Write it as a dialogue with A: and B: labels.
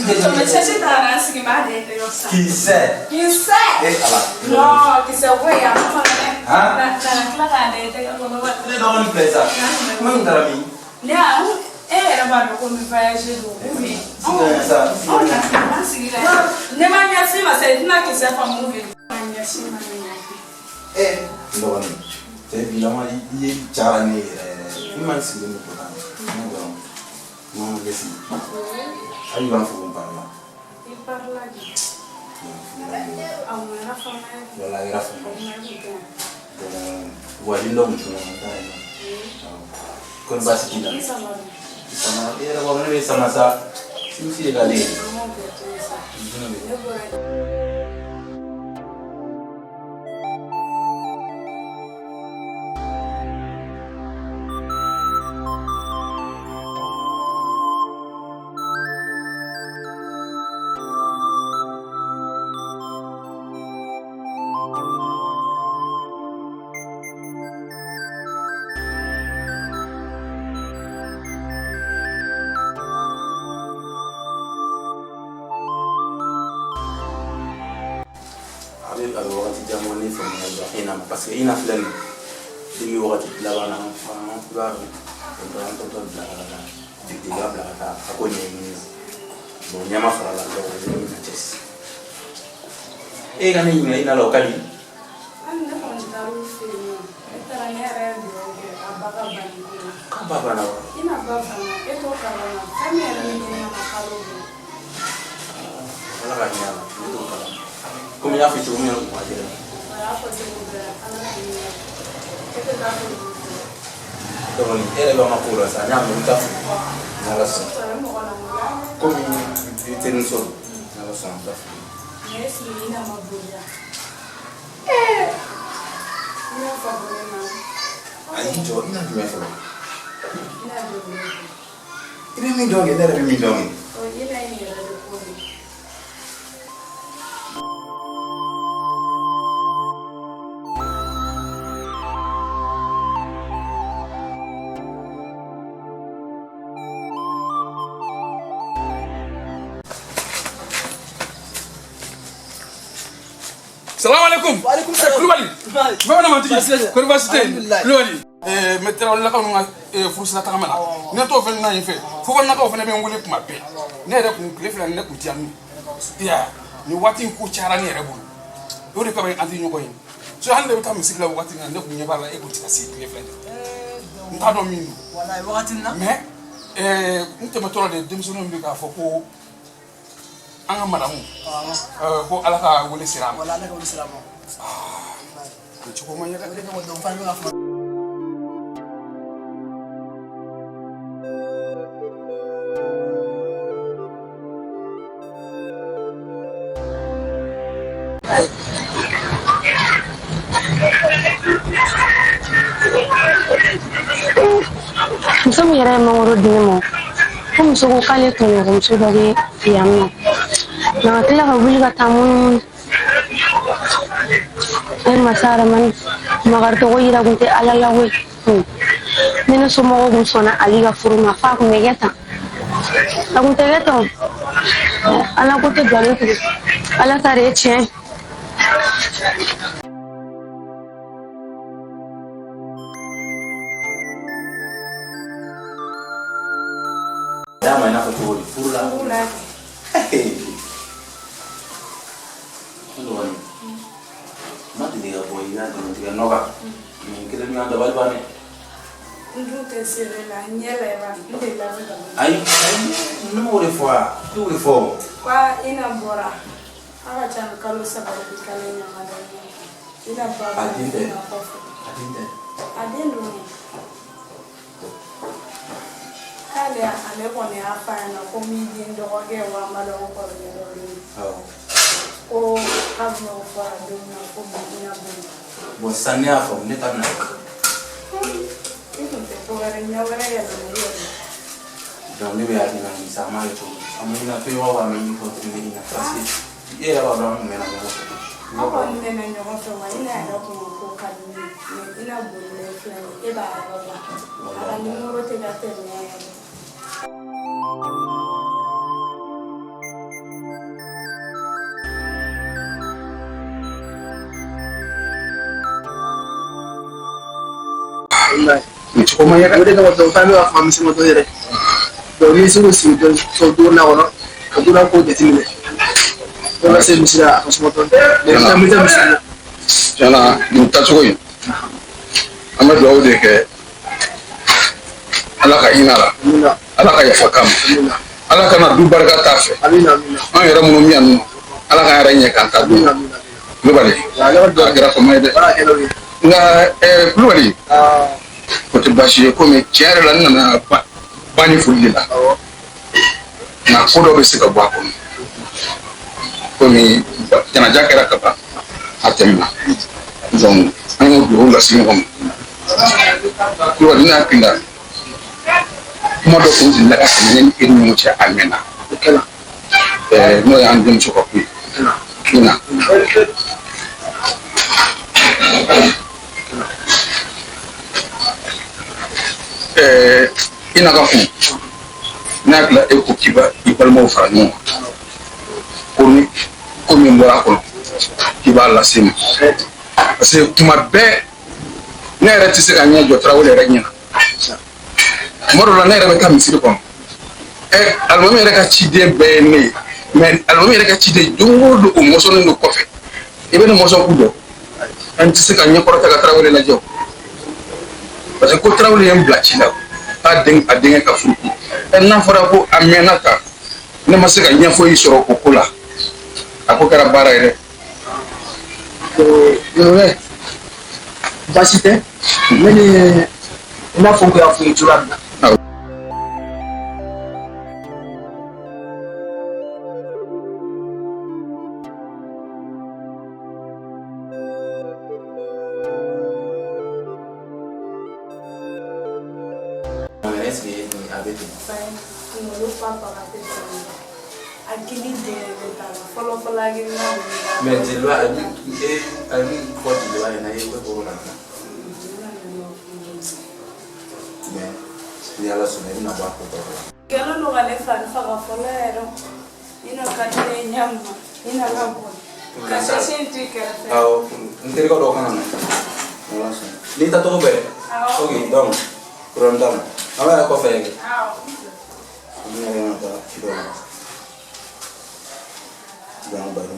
A: Jɔ n chaise ta ka na n sigi n b'a da i tɛgɛ sisan.
B: Kisɛ.
A: Kisɛ.
B: Eh Ala.
A: Non, kisɛ ko in a ma nɔgɔn dɛ.
B: Han?
A: Na tila k'a da i tɛgɛ kɔnɔ wa.
B: Ne dɔgɔnin filɛ sa. Kuma min taara min?
A: Ne y'a e yɛrɛ b'a dɔn ko n bɛ voyage don ou bien.
B: Sisan sa.
A: Anw na an sigi la yan. Ne ma ɲɛsin ma sa i tɛna kisɛ faamu bi. Ma ɲɛsin ma ne ɲɛ.
B: Eh n dɔgɔnin. Cɛ bilama i ye jara ne yɛrɛ yɛrɛ. Ne ma n sigilen don kɔnɔ. Ne dɔrɔn. Ne ma kɛ sigi. Hali b'an fo n parla.
A: I parla de. Awɔ, n y'a faamuya.
B: Wala a kɛra faamu.
A: O ma kun tɛ yan.
B: Bon, voisin dɔ kun tun taa yen nɔ. Awɔ. Kɔni baasi t'i la?
A: I sama dun.
B: I sama, i yɛrɛ b'a dɔn ne bɛ sama sa. Simisi de k'ale ye.
A: An b'o bɛɛ to yen sa.
B: Jumɛn bɛ yen?
A: Ne bɔra
B: A bɛ wagati jan bɔ ne faamuya dɔn e na ma parce que i na filɛ nin ye depuis wagati laban na an i b'a dɔn tonton an tonton bila ka taa dugutigiya bila ka taa a ko ɲɛɲini bon ɲɛ ma sɔrɔ a la donc ne bɛna cɛ sisan e ka ne ɲininka i na la o ka di.
A: Hali ne kɔni taar'u fɛ yen nɔ. Ne taara ne yɛrɛ ye dugawu kɛ a ba ka bana ko la.
B: K'a ba banna wa?
A: I na ba banna e t'o kalama fɛn min yɛrɛ bɛ ɲini ka na kalo bɔ.
B: Ala ka hinɛ a la, ne t'o kalama komi n y'a fɔ cogo min na o ma gɛlɛn.
A: O y'a fɔ cogo bɛɛ la Ala ka hinɛ a la. E tɛ taa fo dugu fɛ.
B: Dɔgɔnin e yɛrɛ b'an ka ko la sa n y'a mɛn n bɛ taa fo n'Ala sɔnna.
A: Sɔrɔ mɔgɔ la mun
B: Komi i terimuso don n'Ala sɔnna n bɛ taa fo.
A: Mais est-ce que i na ma bonya? I n'a fɔ bonya ma.
B: Ayi jɔ i na jumɛn fɔlɔ?
A: I na don ne kun.
B: I bɛ min dɔn kɛ ne yɛrɛ bɛ min dɔn kɛ.
A: O i na in yɛrɛ de ko don.
C: Salam alaikum.
D: Wa alaikum salam.
C: Kulubali. Bamanan mantigi.
D: Baasi tɛ.
C: Kɔri baasi tɛ yen?
D: Alhamdulilayi.
C: Kulubali. N bɛ Tarawelelakaw ninnu ka furusira tagama la. Ne t'o fɛnɛ na yen fɛ. Fofana fɛnɛ bɛ n wele kuma bɛɛ. Ne yɛrɛ kun tile fila ne kun tɛ yan nɔ. I y'a ye nin waati in ko cayara ne yɛrɛ bolo. O de kama an tɛ ɲɔgɔn ye. So hali ne bɛ taa misiri la waati min na ne kun ɲɛ b'a la e kun tɛ ka se tile fila in. N t'a dɔn min don.
D: Walayi wagati nin na.
C: Mais n tɛmɛtɔ la de denmisɛnninw bɛ k'a fɔ ko an ka madamu ko Ala ka wele sera a ma.
D: Walayi Ala ka wele sera a ma.
C: Nin cogo ma ɲɛ dɛ.
D: O de kama donc fana bɛ ka fɔ.
E: Muso min yɛrɛ ye mangoro di ne ma ko muso ko k'ale tɔɲɔgɔnmuso dɔ bɛ yan nɔ nka ka tila ka wuli ka taa munumunu e masa aramani makari tɔgɔ yira kun tɛ Ala la koyi. Ni ne somɔgɔw kun sɔnna Ali ka furu ma f'a kun bɛ kɛ tan a kun tɛ kɛ tan o. Ala ko tɛ nkalon tigɛ Ala ta de ye tiɲɛ ye.
B: D'a ma i n'a fɔ cogo di furu la.
A: Furu la.
B: N dɔgɔnin n ma deli ka bɔ i ka nkalontigɛ nɔ kan nin kelen ɲɔgɔn dabali ban dɛ.
A: N dun tɛ se la n ɲɛ la i b'a n delila bɛ ka bɔ.
B: Ayi ayi ne m'o de fɔ wa i y'o de fɔ.
A: Ko i na bɔra a ka ca ni kalo 3 ye bi kalo ɲama dɔ ye. I na ba
B: A den tɛ.
A: na kɔfɛ.
B: A den tɛ.
A: A den don de. K'ale ale kɔni y'a f'a ɲɛna ko n b'i den dɔgɔkɛ wa n b'a dɔn ko kɔrɔkɛ dɔ bɛ yen.
B: Awɔ.
A: Ko kabini o fɔra don min na ko bi i na boli.
B: Bon sisan ne y'a faamu ne ta bɛna kɛ.
A: I kun tɛ ko wɛrɛ ɲɛ wɛrɛ yɛlɛma i yɛrɛ la.
B: Donc ne bɛ hakilina ɲini sisan an b'a kɛ cogo di? An bɛ ɲina to ɲɔgɔn kan an bɛ min fɔ tuguni ɲina parce que e yɛrɛ b'a dɔn an kun mɛnna ɲɔgɔn fɛ.
A: Aw kɔni mɛnna ɲɔgɔn fɛ wa i n'a yɛrɛ kun ko ka di ne ye mais i n'a bolilen filɛ nin ye e b'a yɔrɔ dɔn a ka nimoro tɛ ka tɛmɛ yɛrɛ.
F: Nin cogo ma ɲɛ dɛ.
D: O de kama dɔw fana bɛ ka kuma misɛnman dɔ yɛrɛ. Donc n'i se k'o sigi dɔɔni sɔrɔ du kɔnɔna kɔnɔ ka du ko jateminɛ. Dɔw ka se misi la a ka suma dɔɔni. Mais n bɛ taa misi la.
F: Tiɲɛna nin taacogo in, an bɛ dugawu de kɛ Ala ka hinɛ a la, Ala ka yafa k'a ma, Ala kana du barika t'a fɛ. An yɛrɛ minnu bɛ yan nɔ, Ala k'an yɛrɛ ɲɛ k'an ta dun. Kulubali, a kɛra fama ye dɛ. Nka Kulubali, o tɛ baasi ye komi tiɲɛ yɛrɛ la n nana ba ni foli de la. Nka ko dɔ bɛ se ka bɔ a kɔnɔ. Komi janaja kɛra ka ban, a tɛmɛna. Donc an y'o dugawu lase ɲɔgɔn ma. Kulubali, ne hakili la kuma dɔ kun delila ka tɛmɛ ne ni e ni ɲɔgɔn cɛ a mɛnna. N'o y'an denmuso ka ko ye. Ina. Ina ka furu, ne hakili la e ko k'i b'a i balimaw fara ɲɔgɔn kan. Ko ni ko min bɔra a kɔnɔ k'i b'a lase n ma. Parce que tuma bɛɛ ne yɛrɛ tɛ se ka ɲɛ jɔ Tarawele yɛrɛ ɲɛna. Tuma dɔw la ne yɛrɛ bɛ taa misiri kɔnɔ. Alimami yɛrɛ ka ciden bɛɛ ye ne ye. Mais alimami yɛrɛ ka ciden don o don o mɔsɔnnen don kɔfɛ. I bɛ ne mɔsɔn k'u dɔn. An tɛ se ka ɲɛkɔrɔta ka Tarawele lajɛ o. Parce que ko Tarawele ye n bila ci la k'a den a denkɛ ka furu. N'a fɔra ko a mɛnna tan, ne ma se ka ɲɛfɔli sɔrɔ o ko la. A ko kɛra baara ye dɛ.
D: Baasi tɛ, ne ni i n'a fɔ n kun y'a f'i ye cogoya min na.
B: Est-ce que a bɛ ten?
A: Kunkolo fa faga tɛ sɔn hakili den t'a la fɔlɔ fɔlɔ hakilina.
B: Mais jeliba a ye a ye min fɔ jeliba ɲɛna e b'o la. Mais ni Ala sɔnna i bɛna bɔ a ko tɔ la.
A: Kɛlen don ka ne fari faga fɔlɔ yɛrɛ. I na ka di ne ɲɛ ma, i na ka bɔ. Ka sisi in to i kɛrɛfɛ.
B: Awɔ, n terikɛ dɔw kana na. Ala sɔnna. N'i taacogo bɛɛ. Ok, donc problème t'a la. An b'a yɛrɛ kɔfɛ kɛ. N yɛrɛ ka taa ci dɔ la. Donc baro.